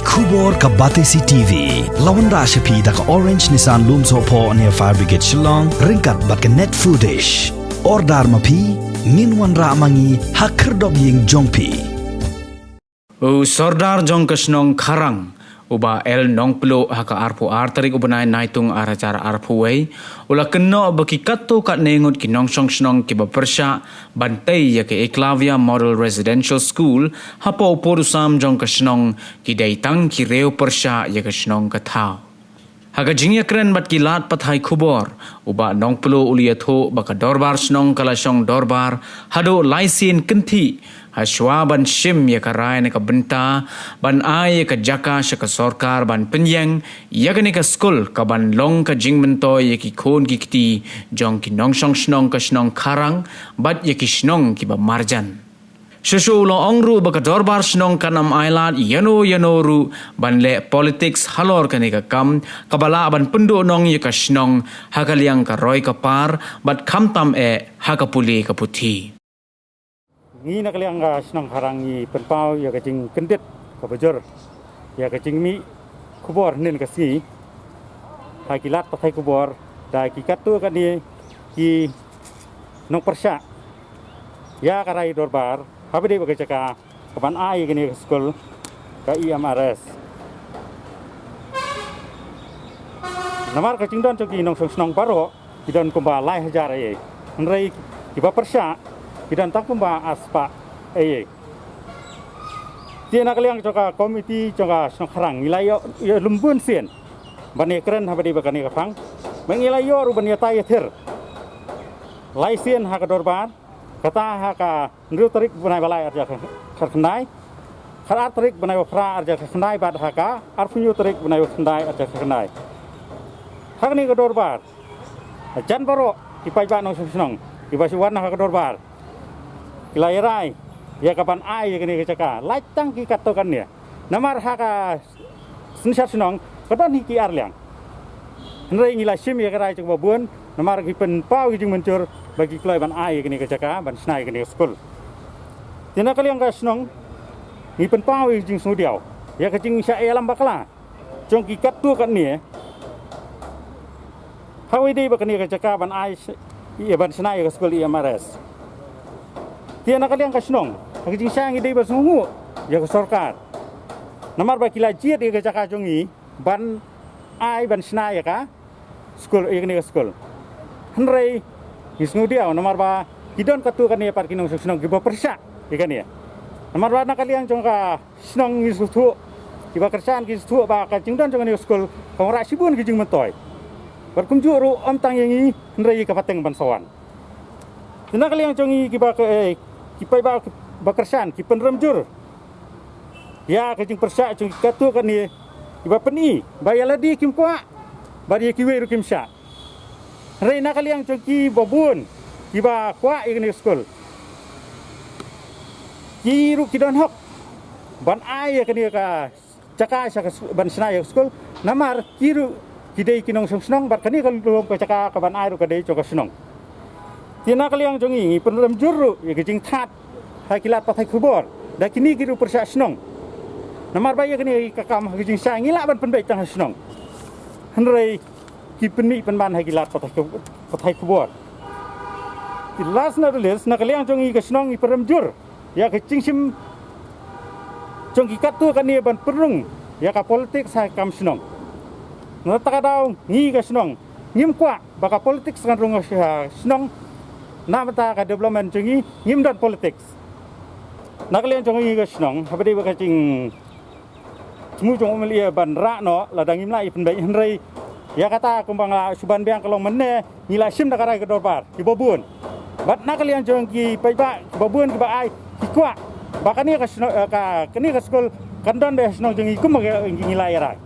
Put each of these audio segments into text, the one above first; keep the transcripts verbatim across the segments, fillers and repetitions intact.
Khubor ka Batesi T V la wanrah sha phi da ka Orange Nissan Lumsohphoh near Fire Brigade Shillong, ryngkat bad ka Net Foodish. Order ma phi, ngin wanrah ma ngi ha khyrdop ïing jong phi. U Sordar jong ka shnong Kharang, u Bah L Nongpluh, ha ka arphew ar tarik u bnai Naitung ar hajar arphew wei, u la kynnoh ba ki katto katne ngut ki nongshong shnong kiba pyrshah ban tei ïa ka Eklavya Model Residential School hapoh u pud u sam jong ka shnong ki dei tang ki riew pyrshah ïa ka shnong ka thaw. Ha ka jingïakren bad ki lad pathai khubor, u Bah Nongpluh u la ïathuh ba ka dorbar shnong ka la shong dorbar haduh lai sien kynthih, ha shuwa ban shim ïa ka rai na ka bynta ban ai ïa ka jaka sha ka sorkar ban pynïeng ïa kane ka skul, kaban long ka jingmyntoi ïa ki khun ki kti jong ki nongshong shnong ka shnong Kharang bad ïa ki shnong kiba marjan. Shuh shuh u la ong ruh ba ka dorbar shnong kan ym ailad ïano ïano ruh ban leh politics halor kane ka kam, kaba lah ban pynduhnong ïa ka shnong ha ka liang ka roi ka par bad khamtam eh ha ka pule ka puthi. Ngi na ka liang ka shnong Kharang ngi pynpaw ïa ka jingkyndit kaba jur ïa ka jingmih khubor hynnin ka sngi ha ki lad pathai khubor da ki katto katne ki nongpyrshah ïa ka rai dorbar haba dei bad ka jaka kaban ai ïa kane ka skul ka E M R S. Namar ka jingdon jong ki nongshong shnong baroh ki don kumba lai hajar eiei. Hynrei kiba pyrshah ki don tang kumba ar spah eiei. Te na ka liang jong ka komiti jong ka shnong Kharang ngi la ïoh, ïoh lum bun sien ban ïakren haba dei bad kane ka phang. Ba ngi la ïoh ruh ban ïatai ïathir lai sien ha ka dorbar, kata ha ka hynriew tarik bnai ba lai ar hajar khatkhyndai, khatar tarik bnai ba phra ar hajar khatkhyndai bad ha ka arphew hynñiew tarik bnai ba khyndai ar hajar khatkhyndai. Ha kane ka dorbar, hajan baroh ki paidbah nongshong shnong kiba shu wan ha ka dorbar ki la ïarai ïa kaban ai ïa kane ka jaka, lait tang ki katto katne. Namar ha ka synshar shnong ka don hi ki ar liang. Hynrei ngi la shim ïa ka rai jong kiba bun namar ki pynpaw ki jingmynjur ba ki kloi ban ai ïa kane ka jaka ban shna ïa kane ka skul. Te na ka liang ka shnong ngi pynpaw ïa ka jingsngewdiaw ïa ka jingshah ïalam bakla jong ki katto katne hawei dei bad kane ka jaka ban ai sh-, ïa ban shna ïa ka skul E M R S. Te na ka liang ka shnong ha ka jingshai ngi dei ban sngewnguh ïa ka sorkar namar ba ki la jied ïa ka jaka jong ngi ban ai ban shna ïa ka skul, ïa kane ka skul. Hynrei ngi sngewdiaw namar ba ki don katto katne pat ki nongshong shnong kiba pyrshah ïa kane. Namar ba na ka liang jong ka shnong ngi sngewthuh, kiba kyrshan ki sngewthuh ba ka jingdon jong kane ka skul ka wanrah shibun ki jingmyntoi. Bad kumjuh ruh ym tang ïa ngi hynrei ïa ka pateng ban sa wan. Te na ka liang jong ngi kiba, eh, ki paidbah ba kyrshan ki pynrem jur ïa ka jingpyrshah jong ki katto katne kiba pyni ba ïa lade kim kwah bad ïa kiwei ruh kim shah. Hynrei na ka liang jong kiba bun kiba kwah ïa kane ka skul, ki ruh ki don hok ban ai ïa kane ka jaka sha ka s-, ban shna ïa ka skul. Namar ki ruh ki dei ki nongshong shnong bad kane ka lum ka jaka kaban ai ruh ka dei jong ka shnong. Te na ka liang jong ngi ngi pynrem jur ruh ïa ka jingthaw ha ki lad pathai khubor da kine ki ruh pyrshah shnong. Namar ba ïa kane ka kam ha ka jingshai ngi lah ban pynbeit tang ha shnong. Hynrei ki pynmih pynban ha ki lad pathai khu-, pathai khubor. Te last not the least, na ka liang jong ngi ka shnong ngi pynrem jur ïa ka jingshim jong ki katto katne ban pynrung ïa ka politics ha ka kam shnong. Na kata ka daw ngi ka shnong ngim kwah ba ka politics kan rung ha shnong. Na bynta ka development jong ngi ngim don politics. Na ka liang jong ngi ka shnong haba dei ba ka jing thmu jong u M L A ban rah noh lada ngim lah ïa pynbeit, hynrei ïa kata kumba nga la shu ban biang ka long mynne ngi la shim da ka rai ka dorbar kiba bun. Bad na ka liang jong ki paidbah kiba bun kiba ai ki kwah ba kane ka shnong, eh, ka, kane ka skul kan don beit ha shnong jong ngi kumba ngi la ïa rai.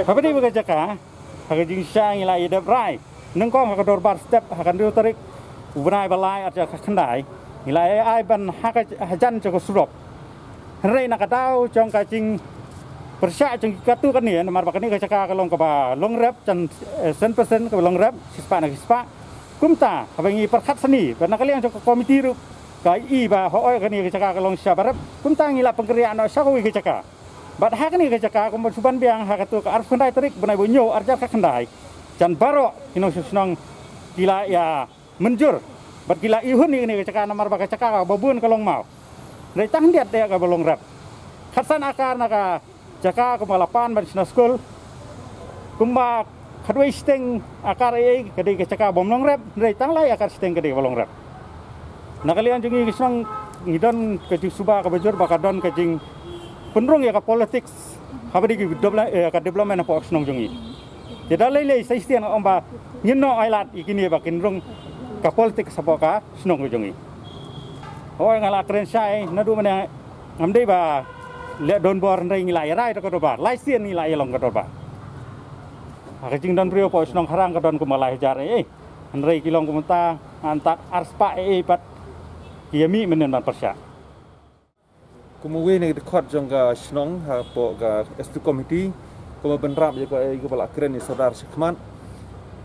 Haba dei ba ka jaka ha ka jingshai ngi la ïa dep rai nyngkong ha ka dorbar step ha ka hynriew tarik u bnai ba lai ar hajar khatkhyndai. Ngi la ïa ai ban ha ka hajan jong ka surok. Hynrei na ka daw jong ka jingpyrshah jong ki katto katne namar ba kane ka jaka ka long kaba long rep jan, eh, san persen kaba long rep shispah na shispah. Kumta haba ngi pyrkhat sani ba na ka liang jong ka komiti ruh ka i ba hooid kane ka jaka ka long shisha ba rep, kumta ngi la pynkynriah noh sha kawei ka jaka. Bad ha kane ka jaka kumba shu ban biang ha katu ka arphew khyndai tarik bnai ba hynñiew arhajar khyndai, jan baroh ki nongshong shnong ki la ïa mynjur bad ki la ihun ïa kane ka jaka namar ba ka jaka kaba bun ka long maw. Hynrei tang khyndiat de kaba long rep. Khatsan akar na ka jaka kumba la pan ban shna skul. Kumba khatwei shiteng akar ei ei ka dei ka jaka bym long rep, hynrei tang lai akar shiteng ka dei kaba long rep. Na ka liang jong ngi ki shnong ngi don ka jingsuba kaba jur ba ka don ka jingpynrung ïa ka politics haba dei ki develop-, eh, ka development hapoh ka shnong jong ngi. Te da lei lei sa shisien nga ong ba ngin noh ailad ïa kine ba kin rung ka politics hapoh ka shnong ka jong ngi. Hooid nga la kren shai naduh mynne, ngam dei ba leh donbor hynrei ngi la ïa rai da ka dorbar, lai sien ngi la ïa long ka dorbar. Ha ka jingdon briew hapoh shnong Harang ka don kumba lai hajar ei ei, hynrei ki long kumta ngan tak arspah ei ei pat ki ïa mih mynnin ban pyrshah. Kum uwei na ki dkhot jong ka shnong hapoh ka executive committee, kumba bynrap ïa kaei kaba la kren i Sordar shakhmat.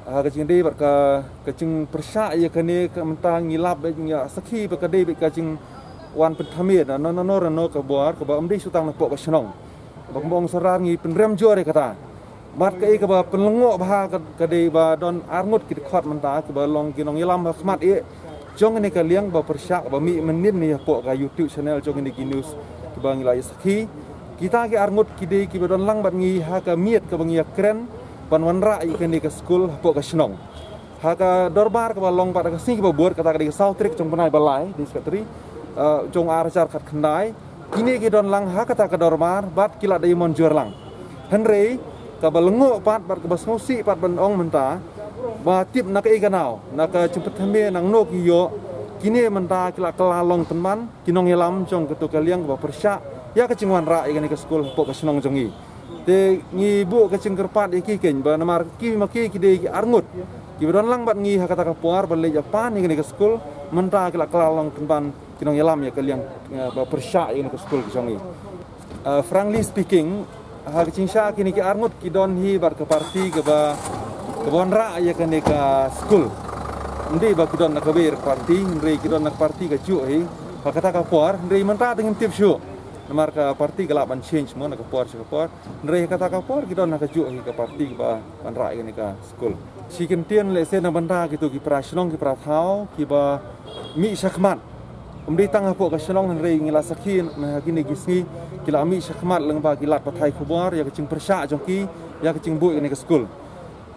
Ha ka jingdei bad ka, ka jingpyrshah ïa kane ka mynta ngi lap, ngi ïa sakhi ba ka dei bad ka jingwan pynthame na no no no no ka bor kaba ym dei shu tang napoh ka shnong. Ba kumba ong Sordar ngi pynrem jur ïa kata. Bad kaei kaba pynlyngngoh bha ka, ka dei ba don arngut ki dkhot mynta kiba long ki nongïalam ha khmat ïa jong kane ka liang ba pyrshah ba mih mynnin ne hapoh ka YouTube channel jong kane ki news kiba ngi la ïa sakhi. Kita ki arngut ki dei kiba don lang bad ngi ha ka miet kaba ngi ïa kren ban wanrah ïa kane ka skul hapoh ka shnong. Ha ka dorbar kaba long pat ha ka sngi kaba bud, kata ka dei ka saw tarik jong bnai ba lai, dei secretary, eh, jong arhajar khatkhyndai. Kine ki don lang ha kata ka dorbar bad ki la dei mynjur lang. Hynrei kaba lyngngoh pat bad kaba sngewsih pat ban ong mynta ba tip na kaei ka daw, na ka jingpynthame nangno ki ïoh, kine mynta ki la kylla long pynban ki nongïalam jong kato ka liang kaba pyrshah ïa ka jingwanrah ïa kane ka skul hapoh ka shnong jong ngi. Te ngi buh ka jingkyrpad ïa ki keiñ ba namar ki ma ki ki dei ki arngut kiba don lang bad ngi ha kata ka por ban leit ïa pan ïa kane ka skul, mynta ki la kylla long pynban ki nongïalam ïa ka liang, eh, ba pyrshah ïa kane ka skul ka jong ngi. Eh, frankly speaking, ha ka jingshah kine ki arngut ki don hi bad ka party kaba, kaba wanrah ïa kane ka skul. Ym dei ba ki don na kawei ka party, hynrei ki don na ka party kajuh hi ha kata ka por, hynrei mynta te ngim tip shuh. Namar ka party ka lah ban change mo na ka por sha ka por. Hynrei kata ka por ki don ha kajuh hi ka party ba wanrah ïa kane ka skul. Shi kyntien lehse na bynta kito ki para shnong ki para thaw kiba mih shakhmat. Ym dei tang hapoh ka shnong hynrei ngi la sakhi na kine ki sngi ki la mih shakhmat lyngba ki lad pathai khubor ïa ka jingpyrshah jong ki ïa ka jingbuh ïa kane ka skul.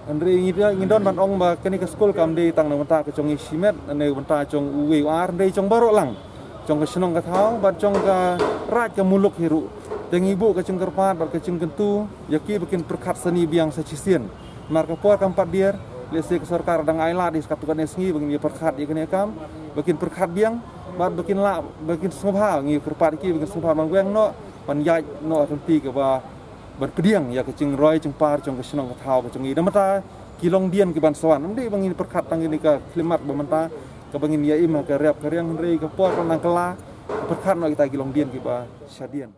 Hynrei ngi da, ngi don ban ong ba kane ka skul kam dei tang na bynta ka jong ngi shimet, na bynta jong uwei u ar, hynrei jong baroh lang. Jong ka shnong ka thaw bad jong ka raid ka muluk hi ruh. Te ngi buh ka jingkyrpad bad ka jingkyntu ïa ki ba kin pyrkhat sani biang sa shisien. Namar ka por kam pat dier, lehse ka sorkar dang ailad hi sa katto katne sngi ba ngin ïa pyrkhat ïa kane ka kam, ba kin pyrkhat biang bad ba kin lah, ba kin sngewbha, ngi kyrpad ïa ki ba kin sngewbha ban weng noh, ban ïaid noh ha ka lynti kaba ban pdiang ïa ka jingroi jingpar jong ka shnong ka thaw ka jong ngi. Da mynta ki longdien ki ban sa wan. Ym dei ba ngin pyrkhat tang kine ka khyllipmat ba mynta kaba ngin ïa im ha ka rep ka riang, hynrei ka por ka nang kylla, pyrkhat noh kita ki longdien kiba shadien.